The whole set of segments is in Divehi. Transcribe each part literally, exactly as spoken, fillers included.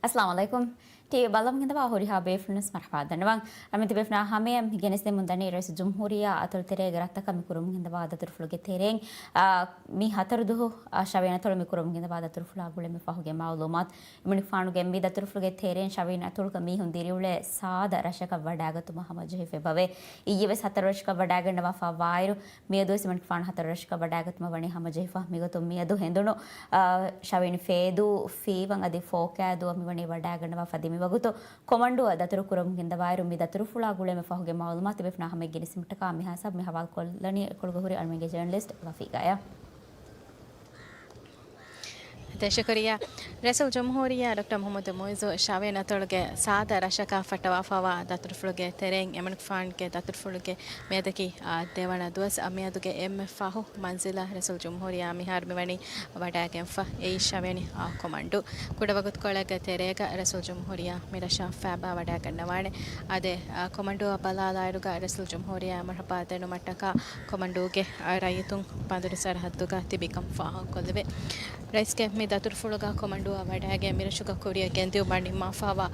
އައްސަލާމު ޢަލައިކުމް. ޓީވީ ބަލަމުން ހިނދަވާ ހުރިހާ ބޭފުޅުން ވެސް މަރުޙަބާ ދަންނަވަން. އަމިއްލަ ބޭފުޅުންނާ ހަމަޔަށް މި ގެނެސްދެމުން ދަނީ ރައީސުލްޖުމްހޫރިއްޔާ އަތޮޅު ތެރޭގެ ރަށްތަކަށް މި ކުރަމުން ހިނދަވާ ދަތުރުފުޅުގެ ތެރެއިން، އާ، މި ހަތަރު ދުވަހު، އާ، ޝަވިޔަނި އަތޮޅު މި ކުރަމުން ހިނދަވާ ދަތުރުފުޅާ ގުޅޭ މި ފަހުގެ މައުލޫމާތު. އެމަނިކުފާނުގެ މި ދަތުރުފުޅުގެ ތެރެއިން ޝަވިޔަނި އަތޮޅުގަ މީހުން ދިރިއުޅޭ ސާދަ ރަށަކަށް ވަޑައިގަތުމަށް ހަމަޖެހިފައި ވޭ. އިއްޔެ ވެސް ހަތަރު ރަށަކަށް ވަޑައިގަންނަވާފަ ވާއިރު، މިއަދުވެސް އެމަނިކުފާނު ހަތަރު ރަށަކަށް ވަޑައިގަތުމަށް ވަނީ ހަމަޖެހިފަ. މިގޮތުން މިއަދު ހެނދުނު، އާ، ޝަވިޔަނި ފޭދޫ ފީވަން އަދި ފޯކައި ދުވަހު މިވަނީ ވަޑައިގަންނަވާފަ ދިމިވަގުތު ކޮމަންޑޫއަށް ދަތުރު ކުރަމުން ގެންދަވާއިރު، މި ދަތުރުފުޅާ ގުޅޭ މި ފަހުގެ މައުލޫމާތު ތިބޭފުޅުންނާ ހަމަޔަށް ގެނެސްދިނުމަށްޓަކާ މިހާ ހިސާބު މި ހަވާލުކޮށްލަނީ އެކޮޅުގަ ހުރި އަޅުމެންގެ ޖަރނަލިސްޓް ރަފީގާއާ. ދެ ޝުކުރިއްޔާ. ރައީސުލްޖުމްހޫރިއްޔާ ޑޮކްޓަރ މުޙައްމަދު މުޢިއްޒު ޝަވިޔަނި އަތޮޅުގެ ސާދަ ރަށަކަށް ފައްޓަވާފައިވާ ދަތުރުފުޅުގެ ތެރެއިން އެމަނިކުފާނުގެ ދަތުރުފުޅުގެ މިއަދަކީ، އާ، ދެވަނަ ދުވަސް. އާ، މިއަދުގެ އެންމެ ފަހު މަންޒިލަށް ރައީސުލްޖުމްހޫރިއްޔާ މިހާރު މިވަނީ ވަޑައިގެންފަ. އެއީ ޝަވިޔަނި، އާ، ކޮމަންޑޫ. ކުޑަވަގުތުކޮޅެއްގެ ތެރޭގަ ރައީސުލްޖުމްހޫރިއްޔާ މިރަށަށް ފައިބާ ވަޑައިގަންނަވާނެ. އާދެ، އާ، ކޮމަންޑޫއަށް ބަލާލާއިރުގަ ރައީސުލްޖުމްހޫރިއްޔާ މަރުޙަބާ ދެނުމަށްޓަކާ ކޮމަންޑޫގެ، އާ، ރައްޔިތުން ބަނދުރު ސަރަހައްދުގަ ތިބިކަން ފާހަގަކޮށްލެވޭ. ރައީސްގެ މި ދަތުރުފުޅުގަ ކޮމަންޑޫއަށް ވަޑައިގެން މިރަށުގަ ކުރިއަށް ގެންދިއުމަށް ނިންމާފައިވާ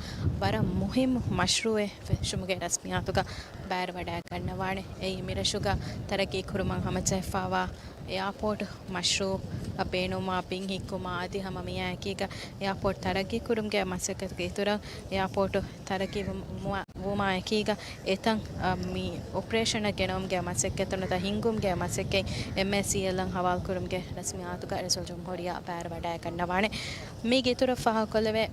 ވަރަށް މުހިއްމު މަޝްރޫޢެއް ފެށުމުގެ ރަސްމިއްޔާތުގަ ބައިވެރިވަޑައިގަންނަވާނެ. އެއީ މިރަށުގަ ތަރައްގީ ކުރުމަށް ހަމަޖެހިފައިވާ އެއާޕޯޓް މަޝްރޫޢަށް ބޭނުންވާ ބިން ހިއްކުމާ އަދި ހަމަ މިއާއެކީގަ އެއާޕޯޓް ތަރައްގީ ކުރުމުގެ މަސައްކަތުގެ އިތުރަށް އެއާޕޯޓް ތަރައްގީ ވުމާ އެކީގަ އެތަން، އަ، މި އޮޕަރޭޝަނަށް ގެނައުމުގެ މަސައްކަތް ނުވަތަ ހިންގުމުގެ މަސައްކަތް އެމްއޭސީއެލްއަށް ހަވާލުކުރުމުގެ ރަސްމިއްޔާތުގަ ރައީސުލްޖުމްހޫރިއްޔާ ބައިވެރިވަޑައިގަންނަވާނެ. މީގެ އިތުރަށް ފާހަގަކޮށްލެވޭ،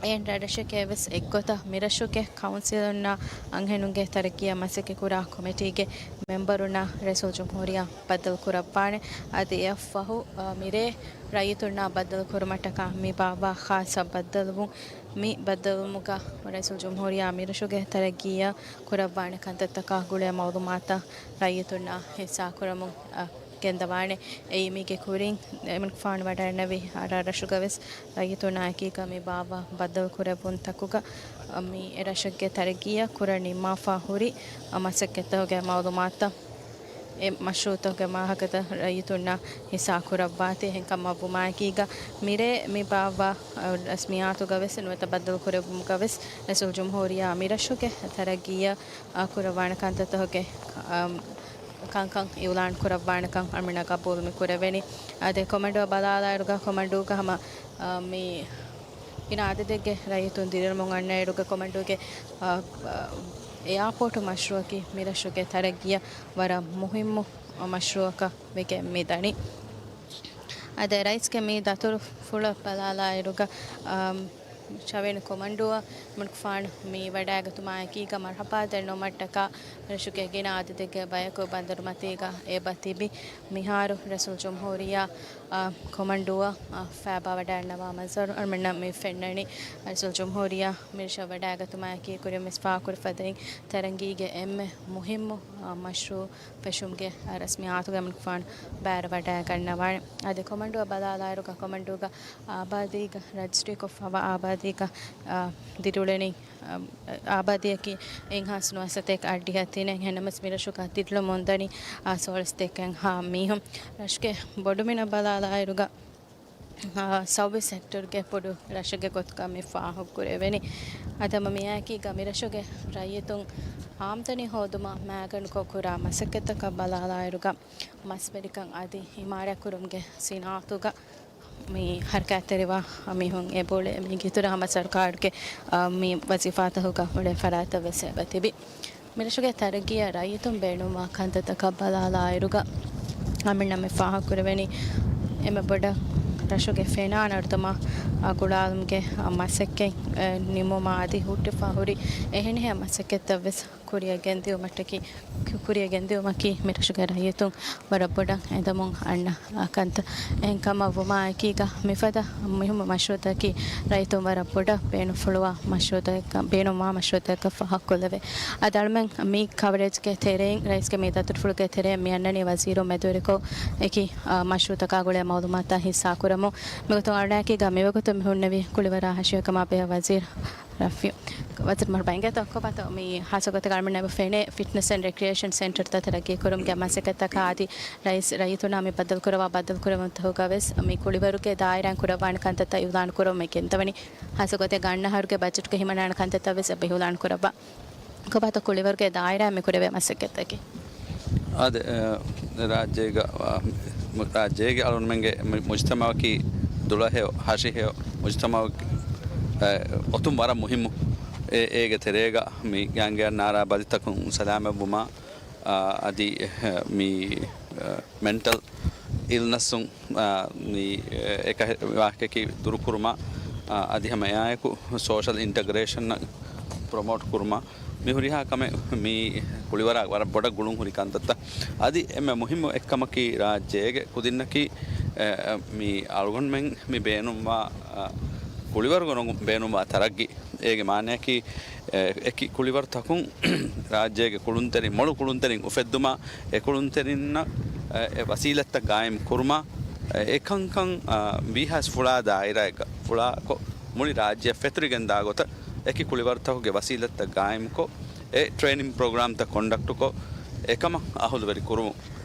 އެހެން ރަށްރަށެކޭ ވެސް އެއްގޮތަށް މިރަށުގެ ކައުންސިލުންނާ އަންހެނުންގެ ތަރައްގީއަށް މަސައްކަތްކުރާ ކޮމިޓީގެ މެމްބަރުންނާ ރައީސުލްޖުމްހޫރިއްޔާ ބައްދަލުކުރައްވާނެ. އަދި އެއަށްފަހު، އަ، މިރޭ ރައްޔިތުންނާ ބައްދަލުކުރުމަށްޓަކާ މި ބާއްވާ ޚާއްޞަ ބައްދަލުވުން. މި ބައްދަލުވުމުގަ ރައީސުލްޖުމްހޫރިއްޔާ މިރަށުގެ ތަރައްގީއަށް ކުރައްވާނެ ކަންތައްތަކާ ގުޅޭ މައުލޫމާތަށް ރައްޔިތުންނާ ހިއްސާކުރަމުން، އަ، ގެންދަވާނެ. އެއީ މީގެ ކުރިން އެމަނިކުފާނު ވަޑައިގެންނެވި ރަށްރަށުގަ ވެސް ރައްޔިތުންނާ އެކީގަ މި ބާއްވާ ބައްދަލުކުރެއްވުންތަކުގަ، އަ، މި އެރަށެއްގެ ތަރައްގީއަށް ކުރަން ނިންމާފަ ހުރި، އަ، މަސައްކަތްތަކުގެ މައުލޫމާތަށް އެ މަޝްރޫޢުތަކުގެ މާހަކަތައް ރައްޔިތުންނަށް ހިއްސާކުރައްވާތީ. އެހެންކަމަށް ވުމާއެކީގަ މިރޭ މި ބާއްވާ، އަ، ރަސްމިއްޔާތުގަ ވެސް ނުވަތަ ބައްދަލުކުރެއްވުމުގަ ވެސް ރައީސުލްޖުމްހޫރިއްޔާ މިރަށުގެ ތަރައްގީއަށް، އަ، ކުރައްވާނެ ކަންތައްތަކުގެ، އަ، ކަންކަން އިއުލާން ކުރައްވާނެކަން އަޅުމެންނަށް ގަބޫލު މި ކުރެވެނީ. އާދެ، ކޮމަންޑޫއަށް ބަލާލާއިރުގަ ކޮމަންޑޫގަ ހަމަ، އަ، މި ގިނަ އަދަދެއްގެ ރައްޔިތުން ދިރިއުޅުމުން އަންނައިރުގަ ކޮމަންޑޫގެ، އަ، އަ، އެއާޕޯޓު މަޝްރޫޢަކީ މިރަށުގެ ތަރައްގީއަށް ވަރަށް މުހިއްމު މަޝްރޫޢަކަށް ވެގެން މިދަނީ. އަދި ރައީސްގެ މި ދަތުރުފުޅަށް ބަލާލާއިރުގަ، އަ، ޝަވިޔަނި ކޮމަންޑޫއަށް އެމަނިކުފާނު މި ވަޑައިގަތުމާއެކީގަ މަރުޙަބާ ދެންނެވުމަށްޓަކާ ރަށުގެ ގިނަ އަދަދެއްގެ ބަޔަކު ބަނދަރުމަތީގަ އެބަ ތިބި. މިހާރު ރައީސުލްޖުމްހޫރިއްޔާ، އަ، ކޮމަންޑޫއަށް، އަ، ފައިބާވަޑައިގަންނަވާ މަންޒަރު އަޅުމެންނަށް މި ފެންނަނީ. ރައީސުލްޖުމްހޫރިއްޔާ މިރަށަށް ވަޑައިގަތުމާއެކީ ކުރިންވެސް ފާހަގަކުރި ފަދައިން ތަރައްގީގެ އެންމެ މުހިއްމު، އަ، މަޝްރޫޢު ފެށުމުގެ، އަ، ރަސްމިއްޔާތުގަ އެމަނިކުފާނު ބައިވެރިވަޑައިގަންނަވާނެ. އަދި ކޮމަންޑޫއަށް ބަލާލާއިރުގަ ކޮމަންޑޫގަ އާބާދީގަ ރަޖިސްޓްރީކޮށްފައިވާ އާބާދީގަ، އަ، ދިރިއުޅެނީ، އަ، އާބާދީއަކީ އެއްހާސް ނުވަސަތޭކަ އަށްޑިހަ ތިނެއް. އެހެންނަމަވެސް މިރަށުގަ ދިރިއުޅެމުންދަނީ، އަ، ސޯޅަސަތޭކައެއްހާ މީހުން. ރަށުގެ ބޮޑުމިނަށް ބަލާލާއިރުގަ، އަ، ސައުވީސް ހެކްޓަރުގެ ބޮޑު ރަށެއްގެ ގޮތުގަ މި ފާހަގަކުރެވެނީ. އަދި ހަމަ މިއާއެކީގަ މިރަށުގެ ރައްޔިތުން އާމްދަނީ ހޯދުމަށް މައިގަނޑުކޮށް ކުރާ މަސައްކަތްތަކަށް ބަލާލާއިރުގަ، މަސްވެރިކަން އަދި އިމާރާތްކުރުމުގެ ސިނާއަތުގަ މި ހަރަކާތްތެރިވާ މީހުން އެބައުޅޭ. މީގެ އިތުރަށް ހަމަ ސަރުކާރުގެ، އަ، މި ވަޒީފާތަކުގަ އުޅޭ ފަރާތްތައް ވެސް އެބަ ތިބި. މިރަށުގެ ތަރައްގީއަށް ރައްޔިތުން ބޭނުންވާ ކަންތައްތަކަށް ބަލާލާއިރުގަ، އަޅުމެންނަށް މި ފާހަގަކުރެވެނީ، އެންމެ ބޮޑަށް ރަށުގެ ފެނާ ނަރުދަމާ، އަ، ގުޅާލުމުގެ، އަ، މަސައްކަތް، އެ، ނިމުމާ އަދި ހުއްޓިފަ ހުރި އެހެނިހެން މަސައްކަތްތައް ވެސް ކުރިއަށް ގެންދިއުމަށްޓަކީ، ކުރިއަށް ގެންދިއުމަކީ މިރަށުގެ ރައްޔިތުން ވަރަށް ބޮޑަށް އެދަމުން އަންނަ، އަ، ކަންތައް. އެހެންކަމަށް ވުމާއެކީގަ މިފަދަ މުހިއްމު މަޝްރޫޢުތަކީ ރައްޔިތުން ވަރަށް ބޮޑަށް ބޭނުންފުޅުވާ މަޝްރޫޢުތަކަށް، ބޭނުންވާ މަޝްރޫޢުތަކަށް ފާހަގަކޮށްލެވޭ. އަދި އަޅުމެން މި ކަވަރޭޖްގެ ތެރެއިން، ރައީސްގެ މި ދަތުރުފުޅުގެ ތެރެއިން މި އަންނަނީ ވަޒީރުން މެދުވެރިކޮށް އެކި، އަ، މަޝްރޫޢުތަކާ ގުޅޭ މައުލޫމާތުތައް ހިއްސާކުރަމުން. މިގޮތުން އަޅުންނާއެކީގަ މިވަގުތު މި ހުންނެވީ ކުޅިވަރާ ހަށިގަނޑު ކަމާ ބެހޭ ވަޒީރު ރަފީ، ވަޒީރު މަރު ބައިނގޭތޯ ކޮބާތޯ މި ހާއްސަ ގޮތެއް އަޅުމެންނަށް ފެނޭ ފިޓްނަސް އެންޑް ރެކްރިއޭޝަން ސެންޓަރުތައް ތަރައްގީ ކުރުމުގެ މަސައްކަތްތަކާ އަދި ރައީސް ރައްޔިތުންނާ މި ބައްދަލުކުރައްވާ ބައްދަލުކުރެވުންތަކުގަވެސް މި ކުޅިވަރުގެ ދާއިރާއިން ކުރައްވާނެ ކަންތައްތައް އިއުލާނު ކުރައްވަމޭ ގެންދަވަނީ. ހާއްސަ ގޮތެއްގަ އަންނަ އަހަރުގެ ބަޖެޓުގެ ހިމަނާނެ ކަންތައްތައްވެސް އެބަ އިއުލާނު ކުރައްވާ. ކޮބާތޯ ކުޅިވަރުގެ ދާއިރާއިން މި ކުރެވޭ މަސައްކަތްތަކެއް؟ އާދެ، އަ، ރާއްޖޭގަ، އަ، މު-، ރާއްޖޭގެ އަޅުންމެންގެ މި މުޖްތަމައަކީ ދުޅަހެޔޮ، ހަށިހެޔޮ މުޖްތަމައަކީ، އަ، އޮތުން ވަރަށް މުހިއްމު. އޭ، އޭގެ ތެރޭގަ މި ގާނގެއަށް ނާރާ ބަލިތަކުން ސަލާމަތްވުމާ، އަ، އަދި، އެ، މި، އަ، މެންޓަލް އިލްނަސުން، އާ، މި، އެ، އެކަހެ-، ވާހަކައަކީ ދުރުކުރުމާ، އާ، އަދި ހަމަ އެއާއެކު ސޯޝަލް އިންޓަގްރޭޝަން ޕްރޮމޯޓް ކުރުމާ، މި ހުރިހާ ކަމެއް މި ކުޅިވަރާ ވަރަށް ބޮޑަށް ގުޅުން ހުރި ކަންތައްތައް. އަދި އެންމެ މުހިއްމު އެއްކަމަކީ ރާއްޖޭގެ ކުދިންނަކީ، އެ، މި އަޅުގަނޑުމެން މި ބޭނުންވާ، އާ، ކުޅިވަރުގަ ނު-، ބޭނުންވާ ތަރައްގީ. އޭގެ މާނައަކީ، އެ، އެކި ކުޅިވަރުތަކުން ރާއްޖޭގެ ކުޅުންތެރިން، މޮޅު ކުޅުންތެރިން އުފެއްދުމާ، އެ ކުޅުންތެރިންނަށް، އެ، އެ ވަސީލަތްތައް ގާއިމް ކުރުމާ، އެ، އެކަންކަން، އާ، ވީހާވެސް ފުޅާ ދާއިރާއެއްގަ ފުޅާކޮށް، މުޅި ރާއްޖެއަށް ފެތުރިގެންދާ ގޮތަށް އެކި ކުޅިވަރުތަކުގެ ވަސީލަތްތައް ގާއިމްކޮށް، އެ ޓްރޭނިން ޕްރޮގްރާމްތައް ކޮންޑަކްޓުކޮށް، އެކަމަށް އަހުލުވެރި ކުރުމުން.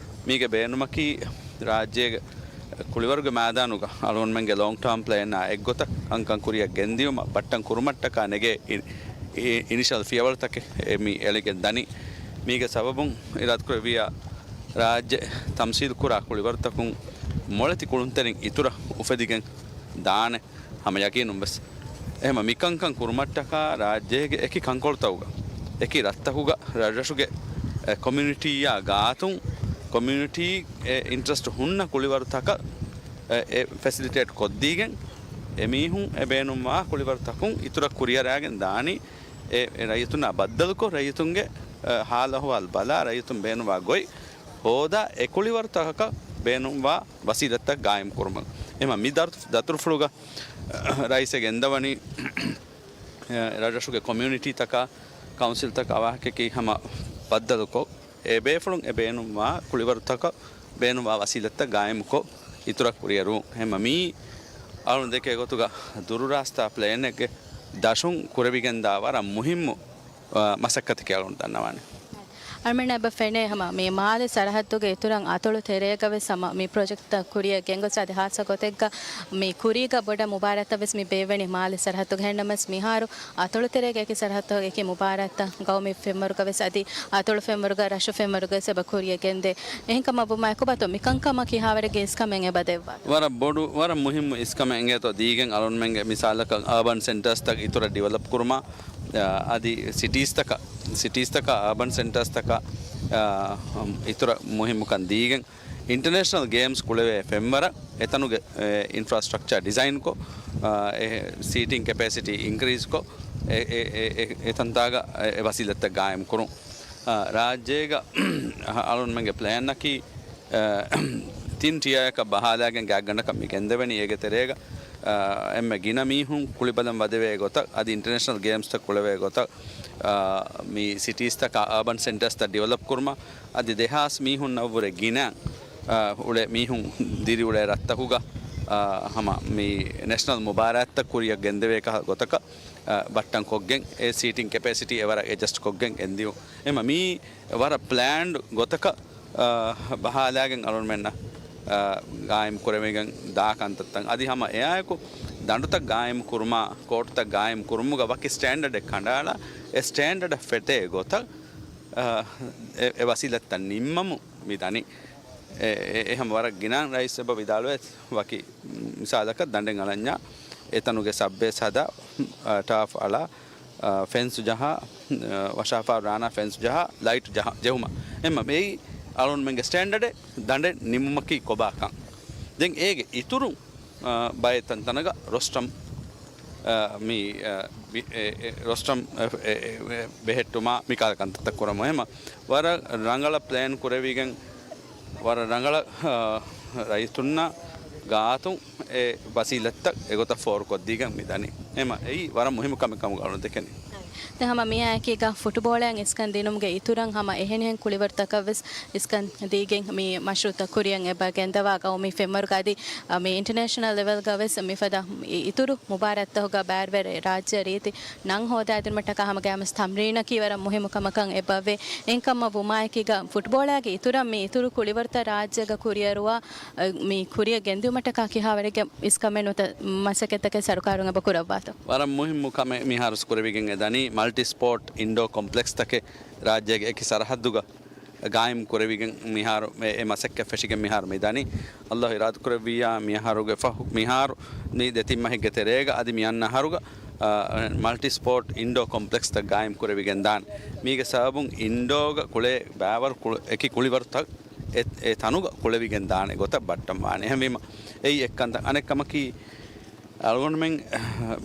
މީގެ ބޭނުމަކީ، ރާއްޖޭގެ ކުޅިވަރުގެ މައިދާނުގަ އަޅުގަނޑުމެންގެ ލޯންގް ޓާމް ޕްލޭނާ އެއްގޮތަށް ކަންކަން ކުރިއަށް ގެންދިޔުމަށް ބައްޓަން ކުރުމަށްޓަކާ ނެގޭ އި-، އި-، އިނިޝަލް ފިޔަވަޅުތަކެއް އެ މި އެޅިގެން ދަނީ. މީގެ ސަބަބުން އިރާދަކުރެއްވިޔާ، ރާއްޖެ ތަމްސީލްކުރާ ކުޅިވަރުތަކުން މޮޅެތި ކުޅުންތެރިން އިތުރަށް އުފެދިގެން ދާނެ ހަމަ ޔަގީނުން ވެސް. އެހެމަ މިކަންކަން ކުރުމަށްޓަކާ ރާއްޖޭގެ އެކި ކަންކޮޅުތަކުގަ، އެކި ރަށްތަކުގަ ރަށްރަށުގެ، އެ، ކޮމިއުނިޓީއާ ގާތުން، ކޮމިއުނިޓީ، އެ، އިންޓްރެސްޓް ހުންނަ ކުޅިވަރުތަކަށް، އެ، އެ، ފެސިލިޓޭޓް ކޮށްދީގެން، އެމީހުން އެ ބޭނުންވާ ކުޅިވަރުތަކުން އިތުރަށް ކުރިއަރާގެން ދާނީ، އެ، އެ ރައްޔިތުންނާ ބައްދަލުކޮށް، ރައްޔިތުންގެ، އެ، ހާލު އަހުވާލު ބަލާ، ރައްޔިތުން ބޭނުންވާ ގޮތް ހޯދާ، އެ ކުޅިވަރުތަކަކަށް ބޭނުންވާ ވަސީލަތްތައް ގާއިމް ކުރުމަށް. އެހެމަ މި ދަރު-، ދަތުރުފުޅުގަ ރައީސެއް ގެންދަވަނީ، އެ، ރަށްރަށުގެ ކޮމިއުނިޓީތަކާ، ކައުންސިލްތަކާ ވާހަކައަކީ ހަމަ ބައްދަލުކޮށް، އެ ބޭފުޅުން އެ ބޭނުންވާ ކުޅިވަރުތަކަށް ބޭނުންވާ ވަސީލަތްތައް ގާއިމުކޮށް، އިތުރަށް ކުރިއަރުވުން. އެހެމަ މީ އަޅުން ދެކޭ ގޮތުގަ ދުރުރާސްތާ ޕްލޭނެއްގެ ދަށުން ކުރެވިގެންދާ ވަރަށް މުހިއްމު، އާ، މަސައްކަތެކޭ އަޅުން ދަންނަވާނެ. އަޅުމެންނަށް އެބަ ފެނޭ ހަމަ މި މާލެ ސަރަހައްދުގެ އިތުރަށް އަތޮޅު ތެރޭގަ ވެސް ހަމަ މި ޕްރޮޖެކްޓްތައް ކުރިއަށް ގެންގޮސް އަދި ހާއްސަ ގޮތެއްގަ މި ކުރީގަ ބޮޑަށް މުބާރާތްތައް ވެސް މި ބޭއްވެނީ މާލެ ސަރަހައްދުގަ. އެހެންނަމަވެސް މިހާރު އަތޮޅު ތެރޭގެ އެކި ސަރަހައްދުގަ އެކި މުބާރާތްތައް ގައުމީ ފެންވަރުގަ ވެސް އަދި އަތޮޅު ފެންވަރުގަ ރަށު ފެންވަރުގަ ވެސް އެބަ ކުރިއަށް ގެންދޭ. އެހެންކަމަށް ވުމާ އެކުބާތޯ މިކަންކަމަށް ކިހާވަރެއްގެ އިސްކަމެއް އެބަ ދެއްވާ؟ ވަރަށް ބޮޑު، ވަރަށް މުހިއްމު އިސްކަމެއް އިނގޭތޯ ދީގެން އަޅުންމެންގެ މިސާލަކަށް އާބަން ސެންޓާސްތައް އިތުރަށް ޑިވެލޮޕް ކުރުމާ، އަ، އަދި ސިޓީސްތަކަށް، ސިޓީސްތަކަށް އާބަން ސެންޓާސްތަކަށް، އަ، އިތުރަށް މުހިއްމުކަން ދީގެން އިންޓަރނޭޝަނަލް ގޭމްސް ކުޅެވޭ ފެންވަރަށް އެތަނުގެ، އެ، އިންފްރާސްޓްރަކްޗާ ޑިޒައިންކޮށް، އަ، އެ، ސީޓިން ކެޕޭސިޓީ އިންކްރީޒްކޮށް، އެ، އެ، އެ، އެ، އެތަންތާގަ އެ، އެ ވަސީލަތްތައް ގާއިމްކުރުން. އަ، ރާއްޖޭގަ އަޅުންމެންގެ ޕްލޭންއަކީ، އަ، ތިން ޓިއަރއަކަށް ބަހާލާގެން ގާތްގަނޑަކަށް މި ގެންދެވެނީ. އޭގެ ތެރޭގަ، އަ، އެންމެ ގިނަ މީހުން ކުޅިބަލަން ވަދެވޭ ގޮތަށް އަދި އިންޓަރނޭޝަނަލް ގޭމްސްތައް ކުޅެވޭ ގޮތަށް، އަ، މި ސިޓީސްތަކަށް އާބަން ސެންޓާސްތައް ޑިވެލޮޕް ކުރުމަށް އަދި ދެހާސް މީހުންނަށްވުރެ ގިނަ، އަ، އުޅޭ މީހުން ދިރިއުޅޭ ރަށްތަކުގަ، އަ، ހަމަ މި ނޭޝަނަލް މުބާރާތްތައް ކުރިއަށް ގެންދެވޭ ކަހަލަ ގޮތަކަށް، އަ، ބައްޓަން ކޮށްގެން އެ ސީޓިން ކެޕޭސިޓީ އެވަރަށް އެޑްޖަސްޓް ކޮށްގެން ގެންދިޔުން. އެމަ މީ ވަރަށް ޕްލޭންޑް ގޮތަކަށް، އަ، ބަހާލާގެން އަޅުންމެންނަށް، އަ، ގާއިމް ކުރެވިގެން ދާ ކަންތައްތައް. އަދި ހަމަ އެއާއެކު ދަނޑުތައް ގާއިމް ކުރުމާ، ކޯޓުތައް ގާއިމް ކުރުމުގަ ވަކި ސްޓޭންޑަޑެއް ކަނޑައަޅާ، އެ ސްޓޭންޑަޑަށް ފެތޭ ގޮތަށް، އަ، އެ، އެ ވަސީލަތްތައް ނިންމަމުން މި ދަނީ. އެ، އެ، އެ ހަމަ ވަރަށް ގިނަ ރައީސް އެބަ ވިދާޅުވޭ ވަކި މިސާލަކަށް ދަނޑެއް އަޅަންޏާ އެތަނުގެ ސަބްބޭސް ހަދާ، އަ، ޓާފް އަޅާ، އަ، ފެންސް ޖަހާ، އަ، ވަށާފާރު ރާނާ ފެންސް ޖަހާ، ލައިޓް ޖަހާ، ޖެހުމަށް. އެމަ މެއި އަޅުންމެންގެ ސްޓޭންޑަޑެއް ދަނޑެއް ނިމުމަކީ ކޮބާކަން. ދެން އޭގެ އިތުރުން، އަ، ބައެއް ތަންތަނަގަ ރޮސްޓަމް، އަ، މި، އަ، ވި-، އެ، އެ، ރޮސްޓަމް، އެ، އެ، އެ، އެ، ބެހެއްޓުމާ މިކާލަ ކަންތައްތައް ކުރަމު. އެހެމަ ވަރަށް ރަނގަޅަށް ޕްލޭން ކުރެވިގެން ވަރަށް ރަނގަޅަށް، އަ، ރައްޔިތުންނަށް ގާތުން އެ ވަސީލަތްތައް އެގޮތަށް ފޯރުކޮށްދީގެން މި ދަނީ. އެމަ އެއީ ވަރަށް މުހިއްމު ކަމެއް ކަމުގަ އަޅުން ދެކެނީ. ދެން ހަމަ މިއާއެކީގަ ފުޓުބޯޅައަށް އިސްކަން ދިނުމުގެ އިތުރަށް ހަމަ އެހެނިހެން ކުޅިވަރުތަކަށްވެސް އިސްކަން ދީގެން މި މަޝްރޫއުތައް ކުރިއަށް އެބަ ގެންދަވާ ގައުމީ ފެންވަރުގަ އަދި މި އިންޓަރނޭޝަނަލް ލެވެލްގަވެސް މިފަދަ އި-، އިތުރު މުބާރާތްތަކުގަ ބައިވެރި ރާއްޖެ ރީތި ނަން ހޯދާދިނުމަށްޓަކާ ހަމަ ގައިމުވެސް ތަމްރީނަކީ ވަރަށް މުހިއްމު ކަމަކަށް އެބަވޭ. އެހެންކަމަށް ވުމާއެކީގަ ފުޓްބޯޅައިގެ އިތުރަށް މި އިތުރު ކުޅިވަރުތައް ރާއްޖޭގަ ކުރިއަރުވާ، މި ކުރިއަށް ގެންދިއުމަށްޓަކާ ކިހާވަރެއްގެ އިސްކަމެއް ނުވަތަ މަސައްކަތްތަކެއް ސަރުކާރުން އެބަ ކުރައްވާތޯ؟ ވަރަށް މުހިއްމު ކަމެއް މިހާރު ކުރެވިގެން އެ ދަނީ މަލްޓި ސްޕޯޓް އިންޑޯ ކޮމްޕްލެކްސްތަކެއް ރާއްޖޭގެ އެކި ސަރަހައްދުގަ ގާއިމް ކުރެވިގެން މިހާރު އެ، އެ މަސައްކަތް ފެށިގެން މިހާރު މި ދަނީ. އައްލާހު އިރާދަކުރެއްވިއްޔާ މިއަހަރުގެ ފަހު، މިހާރު މި ދެތިން މަހެއްގެ ތެރޭގަ އަދި މި އަންނަ އަހަރުގަ، އާ، މަލްޓި ސްޕޯޓް އިންޑޯ ކޮމްޕްލެކްސްތައް ގާއިމް ކުރެވިގެން ދާނެ. މީގެ ސަބަބުން އިންޑޯގަ ކުޅޭ ބައިވަރު ކުޅެ-، އެކި ކުޅިވަރުތައް އެ، އެ ތަނުގަ ކުޅެވިގެން ދާނެ ގޮތަށް ބައްޓަން ވާނެ. އެހެންވީމަ އެއީ އެއްކަންތައް. އަނެއް ކަމަކީ، އަޅުގަނޑުމެން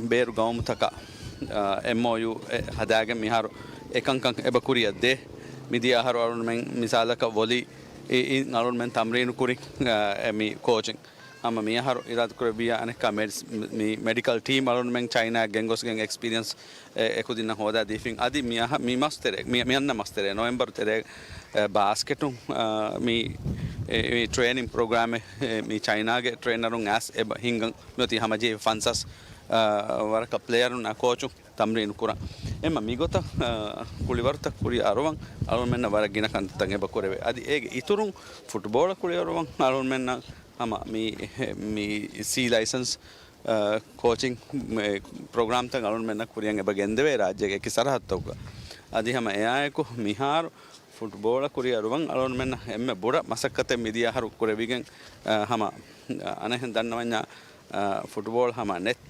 ބޭރު ގައުމުތަކަށް، އާ، އެމްއޯޔޫ އެއް ހަދާގެން މިހާރު އެކަންކަން އެބަ ކުރިއަށް ދޭ. މިދިޔަ އަހަރު އަޅުގަނޑުމެން މިސާލަކަށް ވޮލީ އި-، އިން އަޅުގަނޑުމެން ތަމްރީނު ކުރި، އާ، އެ މި ކޯޗިން. ހަމަ މިއަހަރު އިރާދަކުރެއްވިއްޔާ އަނެއްކާ މެޑިސް-، މި މެޑިކަލް ޓީމް އަޅުގަނޑުމެން ޗައިނާއަށް ގެންގޮސްގެން އެކްސްޕީރިއންސް އެ-، އެކުދިންނަށް ހޯދާ ދީފިން. އަދި މިއަހަ-، މި މަސް ތެރޭ، މި-، މި އަންނަ މަސް ތެރޭ ނޮވެމްބަރު ތެރޭ، އެ، ބާސްކެޓު، އާ، މި، އެ، މި ޓްރޭނިން ޕްރޮގްރާމެއް، އެ، މި ޗައިނާގެ ޓްރޭނަރުން އައިސް އެބަ ހިންގަން މިއޮތީ ހަމަޖެހި ފަންސާސް، އާ، ވަރަކަށް ޕްލޭޔަރުން އާ ކޯޗު ތަމްރީނު ކުރަން. އެމަ މިގޮތަށް، އާ، ކުޅިވަރުތައް ކުރި އަރުވަން އަޅުމެންނަށް ވަރަށް ގިނަ ކަންތައްތައް އެބަ ކުރެވޭ. އަދި އޭގެ އިތުރުން ފުޓްބޯޅަ ކުޅި އަރުވަން އަޅުމެންނަށް ހަމަ މި، މި ސީ ލައިސަންސް، އާ، ކޯޗިން މެ-، ޕްރޮގްރާމްތައް އަޅުމެންނަށް ކުރިއަށް އެބަ ގެންދެވޭ ރާއްޖޭގެ އެކި ސަރަހައްދުތަކުގަ. އަދި ހަމަ އެއާއެކު މިހާރު ފުޓްބޯޅަ ކުރިއަރުވަން އަޅުމެންނަށް އެންމެ ބުރަ މަސައްކަތެއް މިދިޔަ އަހަރު ކުރެވިގެން، އާ، ހަމަ އަނެއްހެން ދަންނަވަންޏާ، އާ، ފުޓްބޯޅަ ހަމަ ނެތް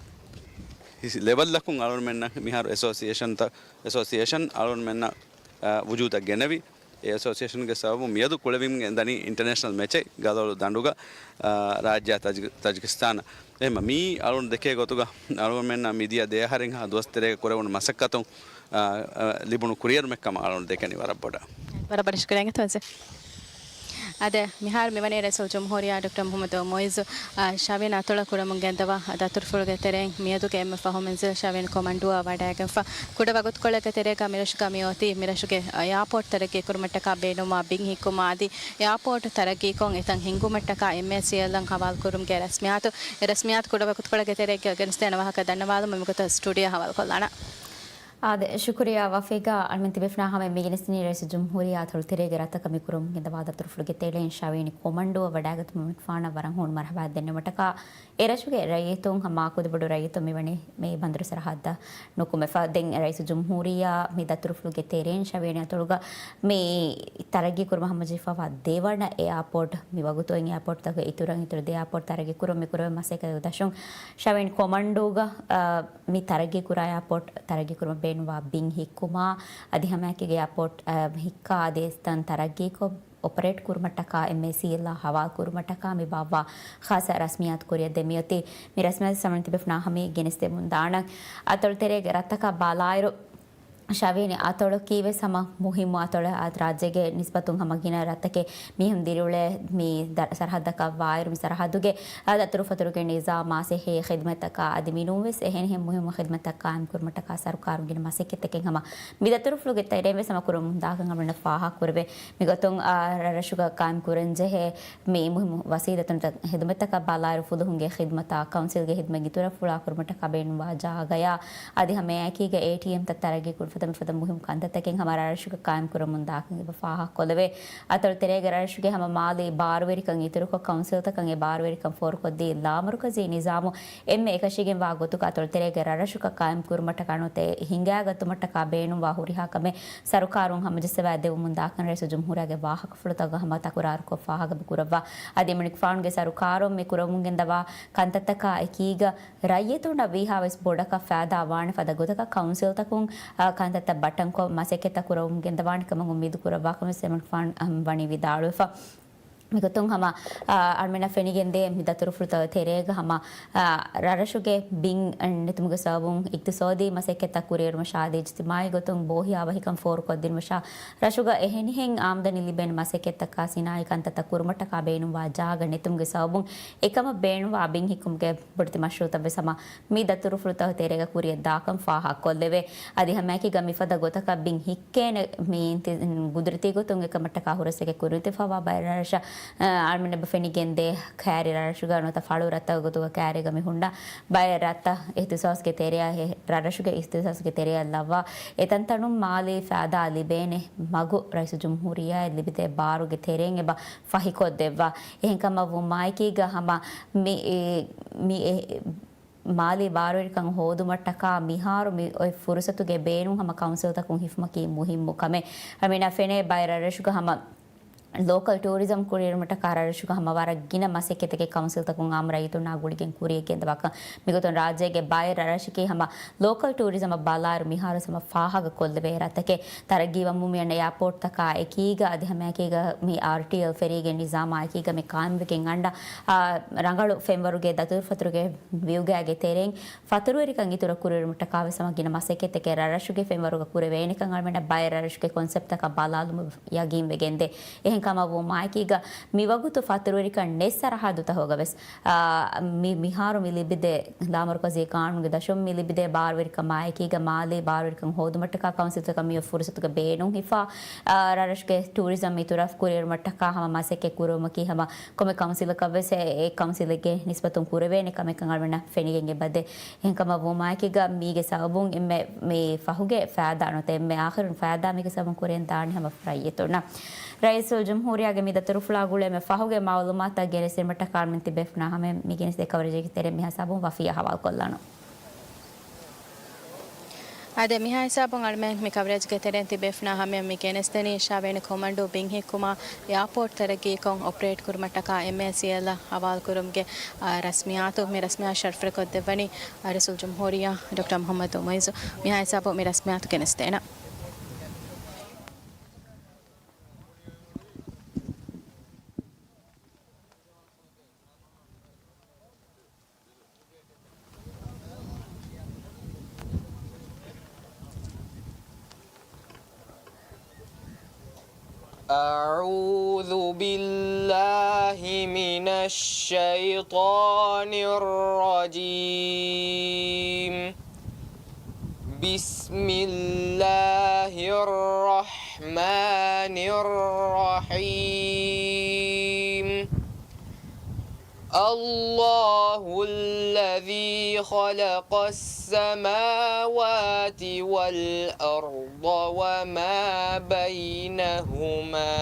ހިސި ލެވަލްއަކުން އަޅުމެންނަށް މިހާރު އެސޯސިއޭޝަންތައް، އެސޯސިއޭޝަން އަޅުމެންނަށް، އާ، ވުޖޫދަށް ގެނެވި. އެ އެސޯސިއޭޝަންގެ ސަބަބުން މިއަދު ކުޅެވިގެން ދަނީ އިންޓަރނޭޝަނަލް މެޗެއް ގަލޮޅު ދަނޑުގަ، އާ، ރާއްޖެއާ ތަޖި-، ތަޖިކިސްތާނަށް. އެހެންމަ މިއީ އަޅުން ދެކޭ ގޮތުގަ އަޅުގަނޑުމެންނަށް މިދިޔަ ދެއަހަރެއްހާ ދުވަސް ތެރޭގަ ކުރެވުނު މަސައްކަތުން، އާ، އާ، ލިބުނު ކުރިއެރުމެއްކަމަށް އަޅުން ދެކެނީ ވަރަށް ބޮޑަށް. ވަރަށް ބޮޑަށް ޝުކުރިއްޔާ ތުވަންސެ. އާދެ، މިހާރު މިވަނީ ރައީސުލްޖުމްހޫރިއްޔާ ޑޮކްޓަރ މުޙައްމަދު މުޢިއްޒު، އާ، ޝަވިޔަނި އަތޮޅަށް ކުރަމުން ގެންދަވާ ދަތުރުފުޅުގެ ތެރެއިން މިއަދުގެ އެންމެ ފަހު މެންޒިލް ޝަވިޔަނި ކޮމަންޑޫއަށް ވަޑައިގެންފަ. ކުޑަ ވަގުތުކޮޅެއްގެ ތެރޭގަ މިރަށުގަ މިއޮތީ މިރަށުގެ އެއާޕޯޓް ތަރައްގީކުރުމަށްޓަކާ ބޭނުންވާ ބިން ހިއްކުމާ އަދި އެއާޕޯޓް ތަރައްގީކޮށް އެތަން ހިންގުމަށްޓަކާ އެމްއޭސީއެލްއަށް ހަވާލުކުރުމުގެ ރަސްމިއްޔާތު. އެ ރަސްމިއްޔާތު ކުޑަ ވަގުތުކޮޅެއްގެ ތެރޭގަ ގެނެސްދޭނެ ވާހަކަ ދަންނަވާލުމަށް މިގޮތަށް ސްޓޫޑިއޯ ހަވާލުކޮށްލާނަން. އާދެ، ޝުކުރިއްޔާ ވަފީގާ. އަޅުމެން ތިބޭފުޅުންނާ ހަމަ މި ގެނެސްދިނީ ރައީސުލްޖުމްހޫރިއްޔާ އަތޮޅު ތެރޭގެ ރަށްތަކަށް މި ކުރަމުން ގެންދަވާ ދަތުރުފުޅުގެ ތެރެއިން ޝަވިޔަނި ކޮމަންޑޫއަށް ވަޑައިގަތުމަށް މިފާނަށް ވަރަށް ހޫނު މަރުޙަބާ ދެންނެވުމަށްޓަކާ، އެ ރަށުގެ ރައްޔިތުން ހަމަ ކުދިބޮޑު ރައްޔިތުން މިވަނީ މި ބަނދުރު ސަރަހައްދަށް ނުކުމެފަ. ދެން ރައީސުލްޖުމްހޫރިއްޔާ މި ދަތުރުފުޅުގެ ތެރެއިން ޝަވިޔަނި އަތޮޅުގަ މި ތަރައްގީ ކުރުމަށް ހަމަޖެހިފައިވާ ދެވަނަ އެއާޕޯޓް މި ވަގުތު އޮތް އެއާޕޯޓްތަކުގެ އިތުރަށް އިތުރު ދެ އެއާޕޯޓް ތަރައްގީ ކުރުމަށް މި ކުރެވޭ މަސައްކަތުގެ ދަށުން ޝަވިޔަނި ކޮމަންޑޫގަ، އާ، މި ތަރައްގީ ކުރާ އެއާޕޯޓް ތަރައްގީ ކުރުމަށް ބޭނުންވާ ބިން ހިއްކުމާ، އަދި ހަމައެކީގަ އެއާޕޯޓް، އާ، ހިއްކާ އަދި އެތަން ތަރައްގީކޮށް، އޮޕަރޭޓް ކުރުމަށްޓަކާ، އެމްއޭސީއެލްއާ ހަވާލު ކުރުމަށްޓަކާ މި ބާއްވާ ޚާއްޞަ ރަސްމިއްޔާތު ކުރިއަށް ދެމިއޮތީ. މި ރަސްމިއްޔާތު ސަމަން ތިބޭފުޅުންނާ ހަމަ ގެނެސްދެމުން ދާނަން. އަތޮޅު ތެރޭގެ ރަށްތަކަށް ބަލާއިރު، ޝަވިޔަނި އަތޮޅަކީވެސް ހަމަ މުހިއްމު އަތޮޅެއް. އާ، ރާއްޖޭގެ ނިސްބަތުން ހަމަ ގިނަ ރަށްތަކެއް މީހުން ދިރިއުޅޭ މި ދަ-، ސަރަހައްދަކަށް ވާއިރު، މި ސަރަހައްދުގެ އާ، ދަތުރުފަތުރުގެ ނިޒާމާ ސިއްހީ ޚިދުމަތްތަކާ އަދި މިނޫންވެސް އެހެނިހެން މުހިއްމު ޚިދުމަތްތައް ޤާއިމް ކުރުމަށްޓަކާ ސަރުކާރުން ގިނަ މަސައްކަތްތަކެއް ހަމަ މި ދަތުރުފުޅުގެ ތެރެއިންވެސް ހަމަ ކުރަމުން ދާކަން އަޅުގަނޑަށް ފާހަގަކުރެވޭ. މިގޮތުން، އާ، ރަށްރަށުގަ ޤާއިމް ކުރަންޖެހޭ މި މުހިއްމު ވަސީލަތުންތައް ޚިދުމަތްތަކަށް ބަލާއިރު، ފުލުހުންގެ ޚިދުމަތާ ކައުންސިލްގެ ޚިދުމަތް އިތުރަށް ފުޅާކުރުމަށްޓަކާ ބޭނުންވާ ޖާގަޔާ އަދި ހަމައެކީގަ އޭޓީއެމްތައް ތަރައްގީކުރުން ފަދަ މިފަދަ މުހިއްމު ކަންތައްތަކެއް ހަމަ ރަށްރަށުގަ ޤާއިމްކުރަމުން ދާކަން އެބަ ފާހަގަކޮށްލެވޭ. އަތޮޅު ތެރޭގެ ރަށްރަށުގެ ހަމަ މާލީ ބާރުވެރިކަން އިތުރުކޮށް، ކައުންސިލްތަކަށް އެ ބާރުވެރިކަން ފޯރުކޮށްދީ، ލާމަރުކަޒީ ނިޒާމު އެންމެ އެކަށީގެންވާ ގޮތުގަ އަތޮޅު ތެރޭގެ ރަށްރަށުގަ ޤާއިމްކުރުމަށްޓަކާ ނުވަތަ ހިނގައިގަތުމަށްޓަކާ ބޭނުންވާ ހުރިހާ ކަމެއް ސަރުކާރުން ހަމަޖައްސަވާ ދެވުމުން ދާކަން ރައީސުލްޖުމްހޫރިއްޔާގެ ވާހަކަފުޅުތަކުގަ ހަމަ ތަކުރާރުކޮށް ފާހަގަ ކުރައްވާ. އަދި އެމަނިކުފާނުގެ ސަރުކާރުން މި ކުރަމުން ގެންދަވާ ކަންތައްތަކާ އެކީގަ ރައްޔިތުންނަށް ވީހާވެސް ބޮޑަކަށް ފައިދާ ވާނެ ފަދަ ގޮތަކަށް ކައުންސިލްތަކުން، އާ، ކަންތައްތައް ބައްޓަންކޮށް މަސައްކަތްތައް ކުރަމުން ގެންދަވާނެ ކަމަށް އުއްމީދު ކުރައްވާ ކަމަށް އެމަނިކުފާނު ވަނީ ވިދާޅުވެފަ. މިގޮތުން ހަމަ، އާ، އަޅުމެންނަށް ފެނިގެންދޭ މި ދަތުރުފުޅުތައް ތެރޭގަ ހަމަ، އާ، ރަށްރަށުގެ ބިން ނެތުމުގެ ސަބަބުން އިގްތިސޯދީ މަސައްކަތްތައް ކުރިއެރުމަށާ އަދި އިޖްތިމާއީ ގޮތުން ބޯހިޔާވަހިކަން ފޯރުކޮށްދިނުމަށާ ރަށުގަ އެހެނިހެން އާމްދަނީ ލިބޭނެ މަސައްކަތްތަކާ ސިނާއީ ކަންތައްތައް ކުރުމަށްޓަކާ ބޭނުންވާ ޖާގަ ނެތުމުގެ ސަބަބުން އެކަމަށް ބޭނުންވާ ބިން ހިއްކުމުގެ ބޮޑެތި މަޝްރޫއުތައްވެސް ހަމަ މި ދަތުރުފުޅުތައް ތެރޭގަ ކުރިއަށް ދާކަން ފާހަގަކޮށްލެވޭ. އަދި ހަމައެކީގަ މިފަދަ ގޮތަކަށް ބިން ހިއްކޭނެ މި އިންތި-، ގުދުރަތީ ގޮތުން އެކަމަށްޓަކާ ހުރަސްވެގެން ކުރިންތިފަވާ ބައެއް ރަށްރަށަށް، އަ، އަޅުމެންނަށް ފެނިގެންދޭ ކައިރި ރަށްރަށުގަ ނުވަތަ ފަޅު ރަށްތަކުގެ ގޮތުގަ ކައިރީގަ މި ހުންނަ ބައެއް ރަށްތައް އިހްތިސާސްގެ ތެރެއަށް ހެ-، ރަށްރަށުގެ އިހްތިސާސްގެ ތެރެއަށް ލައްވާ އެތަންތަނުން މާލީ ފައިދާ ލިބޭނެ މަގު ރައީސުލްޖުމްހޫރިއްޔާއަށް ލިބިދޭ ބާރުގެ ތެރެއިން އެބަ ފަހިކޮށްދެއްވާ. އެހެންކަމަށްވުމާއެކީގަ ހަމަ މި، އެ، މި އެ، މާލީ ބާރުވެރިކަން ހޯދުމަށްޓަކާ މިހާރު މި އޮތް ފުރުސަތުގެ ބޭނުން ހަމަ ކައުންސިލްތަކުން ހިފުމަކީ މުހިއްމު ކަމެއް. އަމިނާ ފެނޭ ބައެއް ރަށްރަށުގަ ހަމަ ލޯކަލް ޓޫރިޒަމް ކުރިއެރުމަށްޓަކާ ރަށްރަށުގަ ހަމަ ވަރަށް ގިނަ މަސައްކަތެއް ކައުންސިލްތަކުން އާއްމު ރައްޔިތުންނާ ގުޅިގެން ކުރިޔަށް ގެންދަވާކަން. މިގޮތުން ރާއްޖޭގެ ބައެއް ރަށްރަށަކީ ހަމަ ލޯކަލް ޓޫރިޒަމަށް ބަލާއިރު މިހާރު ހަމަ ފާހަގަ ކޮށްލެވޭ ރަށްތަކެއް. ތަރައްގީވަމުން މިއަންނަ އެއާޕޯޓްތަކާ އެކީގަ އަދި ހަމައެކީގަ މި އާރްޓީއެލް ފެރީގެ ނިޒާމާ އެކީގަ މި ޤާއިމްވެގެން އަންނަ، އާ، ރަނގަޅު ފެންވަރުގެ ދަތުރުފަތުރުގެ ވިއުގާގެ ތެރެއިން ފަތުރުވެރިކަން އިތުރަށް ކުރިއެރުމަށްޓަކާވެސް ހަމަ ގިނަ މަސައްކަތެކޭ ރަށްރަށުގެ ފެންވަރުގަ ކުރެވޭނެކަން އަޅުމެންނަށް ބައެއް ރަށްރަށުގެ ކޮންސެޕްޓްތަކަށް ބަލާލުމުން ޔަގީންވެގެންދޭ. އެހެންކަމަށްވުމާއެކީގަ މިވަގުތު ފަތުރުވެރިކަން ނެތް ސަރަހައްދުތަކުގަވެސް، އާ، މި-، މިހާރު މި ލިބިދޭ ލާމަރުކަޒީ ޤާނޫނުގެ ދަށުން މި ލިބިދޭ ބާރުވެރިކަމާއެކީގަ މާލީ ބާރުވެރިކަން ހޯދުމަށްޓަކާ ކައުންސިލްތަކަށް މިއޮތް ފުރުސަތުގެ ބޭނުން ހިފާ، އާ، ރަށްރަށުގެ ޓޫރިޒަމް އިތުރަށް ކުރިއެރުމަށްޓަކާ ހަމަ މަސައްކަތް ކުރުވުމަކީ ހަމަ ކޮންމެ ކައުންސިލަކަށްވެސް އެ، އެ ކައުންސިލެއްގެ ނިސްބަތުން ކުރެވޭނެ ކަމެއްކަން އަޅުމެންނަށް ފެނިގެން އެބަދޭ. އެހެންކަމަށް ވުމާއެކީގަ މީގެ ސަބަބުން އެންމެ މި ފަހުގެ ފައިދާ ނުވަތަ އެންމެ އާޚިރުން ފައިދާ މީގެ ސަބަބުން ކުރިއަށް ދާނީ ހަމަ ރައްޔިތުންނަށް. ރައީސުލްޖުމްހޫރިއްޔާގެ މި ދަތުރުފުޅާ ގުޅޭ އެންމެ ފަހުގެ މައުލޫމާތުތައް ގެނެސްދިނުމަށްޓަކާ އަޅުމެން ތިބޭފުޅުންނާ ހަމަޔަށް މި ގެނެސްދޭ ކަވަރޭޖެއްގެ ތެރެއިން މިހާ ހިސާބުން ވަފިޔާ ހަވާލުކޮށްލާނަން. އާދެ، މިހާ ހިސާބުން އަޅުމެން މި ކަވަރޭޖްގެ ތެރެއިން ތިބޭފުޅުންނާ ހަމަޔަށް މި ގެނެސްދެނީ ޝާވެނި ކޮމަންޑޫ ބިން ހިއްކުމާ އެއާޕޯޓް ތަރައްގީކޮށް އޮޕަރޭޓް ކުރުމަށްޓަކާ އެމްއޭސީއެލްއަށް ހަވާލުކުރުމުގެ، އާ، ރަސްމިއްޔާތު. މި ރަސްމިއްޔާތު ޝަރަފުވެރިކޮށްދެއްވަނީ ރައީސުލްޖުމްހޫރިއްޔާ ޑޮކްޓަރ މުޙައްމަދު މުޢިއްޒު. މިހާ ހިސާބުން މި ރަސްމިއްޔާތު ގެނެސްދޭނަން. أعوذ بالله من الشيطان الرجيم. بسم الله الرحمن الرحيم. الله الذي خلق السماوات والأرض وما بينهما،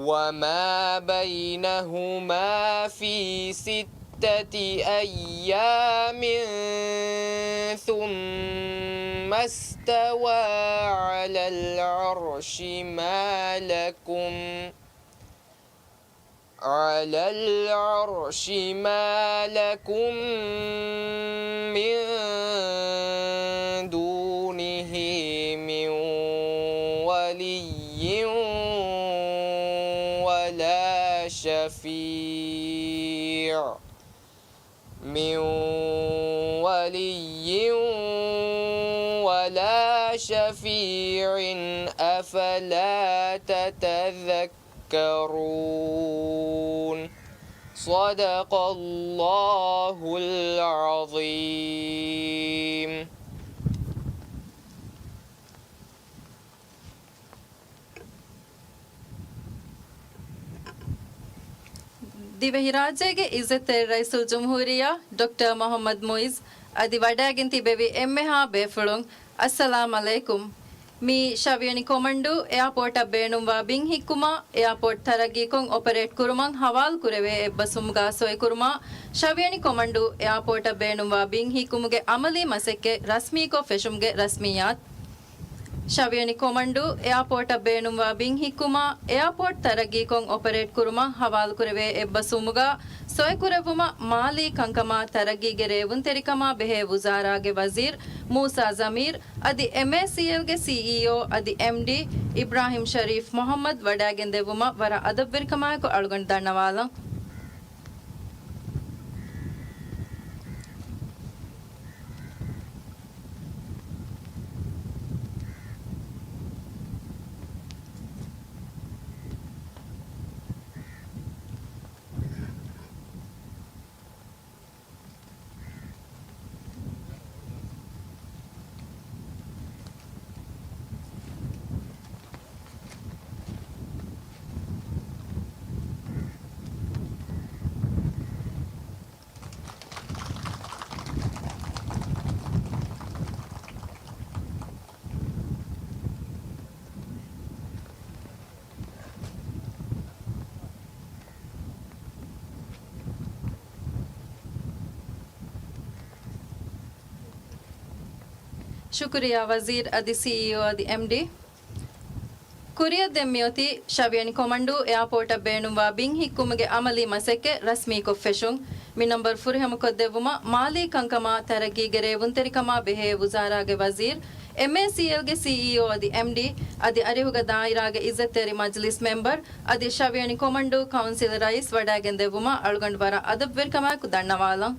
وما بينهما في ستة أيام ثم استوى على العرش ما لكم على العرش ما لكم من دونه من ولي ولا شفيع، من ولي ولا شفيع، أفلا تتذكرون. تذكرون. صدق الله العظيم. ދިވެހިރާއްޖޭގެ އިއްޒަތްތެރި ރައީސުލްޖުމްހޫރިއްޔާ ޑޮކްޓަރ މުޙައްމަދު މުޢިއްޒު އަދި ވަޑައިގެން ތިބެވި އެންމެހާ ބޭފުޅުން، އައްސަލާމް ޢަލައިކުމް. މި ޝަވިޔަނި ކޮމަންޑޫ އެއާޕޯޓަށް ބޭނުންވާ ބިން ހިއްކުމާ، އެއާޕޯޓް ތަރައްގީކޮށް އޮޕަރޭޓް ކުރުމަށް ހަވާލު ކުރެވޭ އެއްބަސްވުމުގާ ސޮއިކުރުމާ، ޝަވިޔަނި ކޮމަންޑޫ އެއާޕޯޓަށް ބޭނުންވާ ބިން ހިއްކުމުގެ ޢަމަލީ މަސައްކަތް ރަސްމީކޮށް ފެށުމުގެ ރަސްމިއްޔާތު. ޝަވިޔަނި ކޮމަންޑޫ އެއާޕޯޓަށް ބޭނުންވާ ބިން ހިއްކުމާ، އެއާޕޯޓް ތަރައްގީކޮށް އޮޕަރޭޓް ކުރުމަށް ހަވާލުކުރެވޭ އެއްބަސްވުމުގަ، ސޮއެކުރެއްވުމަށް މާލީ ކަންކަމާ ތަރައްގީގެ ރޭވުންތެރިކަމާ ބެހޭ ވުޒާރާގެ ވަޒީރު މޫސާ ޒަމީރު އަދި އެމްއޭސީއެލްގެ ސީއީއޯ އަދި އެމްޑީ އިބްރާހިމް ޝަރީފް މުހައްމަދު ވަޑައިގެންދެއްވުމަށް ވަރަށް އަދަބުވެރިކަމާއެކު އަޅުގަނޑު ދަންނަވާލަން. ޝުކުރިއްޔާ ވަޒީރު އަދި ސީއީއޯ އަދި އެމްޑީ. ކުރިއަށް ދެން މިއޮތީ ޝަވިޔަނި ކޮމަންޑޫ އެއާޕޯޓަށް ބޭނުންވާ ބިން ހިއްކުމުގެ އަމަލީ މަސައްކަތް ރަސްމީކޮށް ފެށުން. މި ނަންބަރު ފުރިހަމަކޮށްދެއްވުމަށް މާލީ ކަންކަމާ ތަރައްގީގެ ރޭވުންތެރިކަމާ ބެހޭ ވުޒާރާގެ ވަޒީރު، އެމްއޭސީއެލްގެ ސީއީއޯ އަދި އެމްޑީ އަދި އަރިހުގަ ދާއިރާގެ އިއްޒަތްތެރި މަޖިލިސް މެމްބަރު އަދި ޝަވިޔަނި ކޮމަންޑޫ ކައުންސިލް ރައީސް ވަޑައިގެންދެއްވުމަށް އަޅުގަނޑު ވަރަށް އަދަބުވެރިކަމާއެކު ދަންނަވާލަން.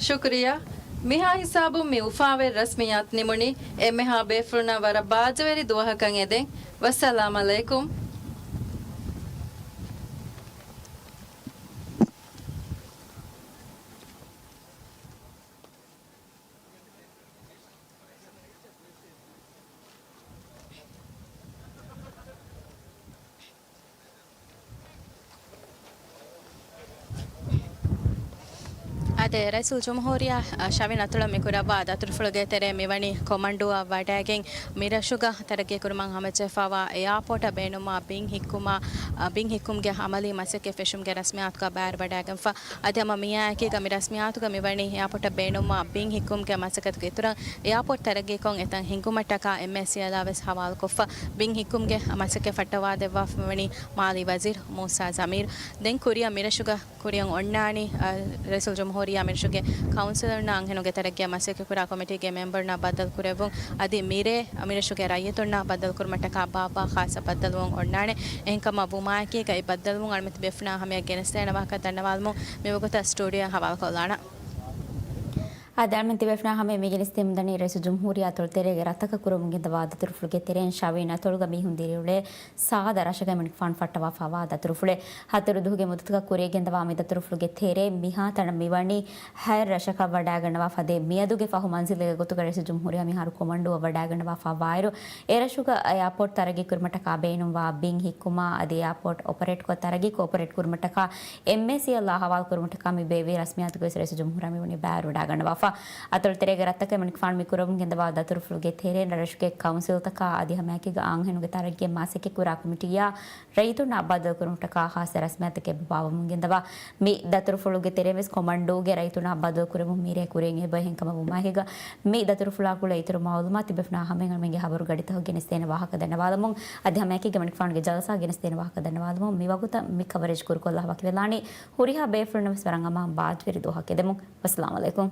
ޝުކުރިއްޔާ. މިހާ ހިސާބުން މި އުފާވެރި ރަސްމިއްޔާތު ނިމުނީ. އެންމެހާ ބޭފުޅުންނަށް ވަރަށް ބާއްޖަވެރި ދުވަހަކަށް އެދެން. ވައްސަލާމް އަލައިކުމް. އާދެ، ރައީސުލްޖުމްހޫރިއްޔާ، އަ، ޝަވިޔަނި އަތޮޅަށް މި ކުރައްވާ ދަތުރުފުޅުގެ ތެރޭ މިވަނީ ކޮމަންޑޫއަށް ވަޑައިގެން މިރަށުގަ ތަރައްގީ ކުރުމަށް ހަމަޖެހިފައިވާ އެއާޕޯޓަށް ބޭނުންވާ ބިން ހިއްކުމާ، އަ، ބިން ހިއްކުމުގެ އަމަލީ މަސައްކަތް ފެށުމުގެ ރަސްމިއްޔާތުގަ ބައިވެރިވަޑައިގެންފަ. އަދި ހަމަ މިއާއެކީގަ މި ރަސްމިއްޔާތުގަ މިވަނީ އެއާޕޯޓަށް ބޭނުންވާ ބިން ހިއްކުމުގެ މަސައްކަތުގެ އިތުރަށް އެއާޕޯޓް ތަރައްގީކޮށް އެތަން ހިންގުމަށްޓަކާ އެމްއޭސީއެލްއާ ވެސް ހަވާލުކޮށްފަ. ބިން ހިއްކުމުގެ މަސައްކަތް ފައްޓަވާދެއްވާފަ މިވަނީ މާލީ ވަޒީރު މޫސާ ޒަމީރު. ދެން ކުރިއަށް މިރަށުގަ ކުރިއަށް އޮންނާނީ، އަ، ރައީސުލްޖުމްހޫރިއްޔާ މިރަށުގެ ކައުންސިލުންނާ އަންހެނުންގެ ތަރައްގީއަށް މަސައްކަތްކުރާ ކޮމިޓީގެ މެމްބަރުންނާ ބައްދަލުކުރެއްވުން، އަދި މިރޭ މިރަށުގެ ރައްޔިތުންނާ ބައްދަލުކުރުމަށްޓަކާ ބާއްވާ ޚާއްޞަ ބައްދަލުވުން އޮންނާނެ. އެހެންކަމަށް ވުމާއެކީގަ އެ ބައްދަލުވުން އަޅުމެން ތިބޭފުޅުންނާ ހަމަޔަށް ގެނެސްދޭނެ ވާހަކަ ދަންނަވާލުމުން މިވަގުތަށް ސްޓޫޑިއޯއަށް ހަވާލުކޮށްލާނަން. އާދެ، އަޅުމެން ތިބޭފުޅުންނާ ހަމަޔަށް މި ގެނެސްދެމުންދަނީ ރައީސުލްޖުމްހޫރިއްޔާ އަތޮޅު ތެރޭގެ ރަށްތަކަށް ކުރަމުން ގެންދަވާ ދަތުރުފުޅުގެ ތެރެއިން ޝަވިޔަނި އަތޮޅުގަ މީހުން ދިރިއުޅޭ ސާދަ ރަށަކަށް އެމަނިކުފާނު ފައްޓަވާފައިވާ ދަތުރުފުޅެއް. ހަތަރު ދުވަހުގެ މުއްދަތަކަށް ކުރިއަށްގެންދަވާ މި ދަތުރުފުޅުގެ ތެރޭ މިހާތަނަށް މިވަނީ ހަތް ރަށަކަށް ވަޑައިގަންނަވާ ފަދަ މިއަދުގެ ފަހު މަންޒިލެއްގެ ގޮތުގަ ރައީސުލްޖުމްހޫރިއްޔާ މިހާރު ކޮމަންޑޫއަށް ވަޑައިގަންނަވާފައިވާއިރު، އެ ރަށުގަ އެއާޕޯޓް ތަރައްގީ ކުރުމަށްޓަކާ ބޭނުންވާ ބިން ހިއްކުމާ އަދި އެއާޕޯޓް އޮޕަރޭޓްކޮށް ތަރައްގީކޮށް އޮޕަރޭޓް ކުރުމަށްޓަކާ އެމްއޭސީއެލްއާ ހަވާލުކުރުމަށްޓަކާ މި ބޭއްވި ރަސްމިއްޔާތުގައި ވެސް ރައީސުލްޖުމްހޫރިއްޔާ މިވަނީ ބައިވެރިވަޑައިގަންނަވާފަ. އަތޮޅު ތެރޭގެ ރަށްތަކަށް އެމަނިކުފާނު މި ކުރަމުން ގެންދަވާ ދަތުރުފުޅުގެ ތެރެއިން ރަށުގެ ކައުންސިލްތަކާ އަދި ހަމައެކީގަ އަންހެނުންގެ ތަރައްގީއަށް މަސައްކަތްކުރާ ކޮމިޓީއާ ރައްޔިތުންނާ ބައްދަލުކުރުމަށްޓަކާ ޚާއްޞަ ރަސްމިއްޔާތެކެއް ބާއްވަމުން ގެންދަވާ. މި ދަތުރުފުޅުގެ ތެރެއިން ވެސް ކޮމަންޑޫގެ ރައްޔިތުންނާ ބައްދަލުކުރެވުން މިރޭ ކުރިއަށް އެބަ އެހެންކަމަށް ވުމާއެކީގަ، މި ދަތުރުފުޅާ ގުޅޭ އިތުރު މައުލޫމާތު ތިބޭފުޅުންނާ ހަމައިން އަޅުމެންގެ ހަބަރު ގަޑިތަކަށް ގެނެސްދޭނެ ވާހަކަ ދަންނަވާލަމުން. އަދި ހަމައެކީގަ އެމަނިކުފާނުގެ ޖަލްސާ ގެނެސްދޭނެ ވާހަކަ ދަންނަވާލަމުން. މިވަގުތަށް މި ކަވަރޭޖް ކުރުކޮށްލާ ވަކިވެލާނީ. ހުރިހާ ބޭފުޅުންނަށް ވެސް ވަރަށް އަމާން ބާއްޖަވެރި ދުވަހަކަށް އެދެމުން. ވައްސަލާމް އަލައިކުމް.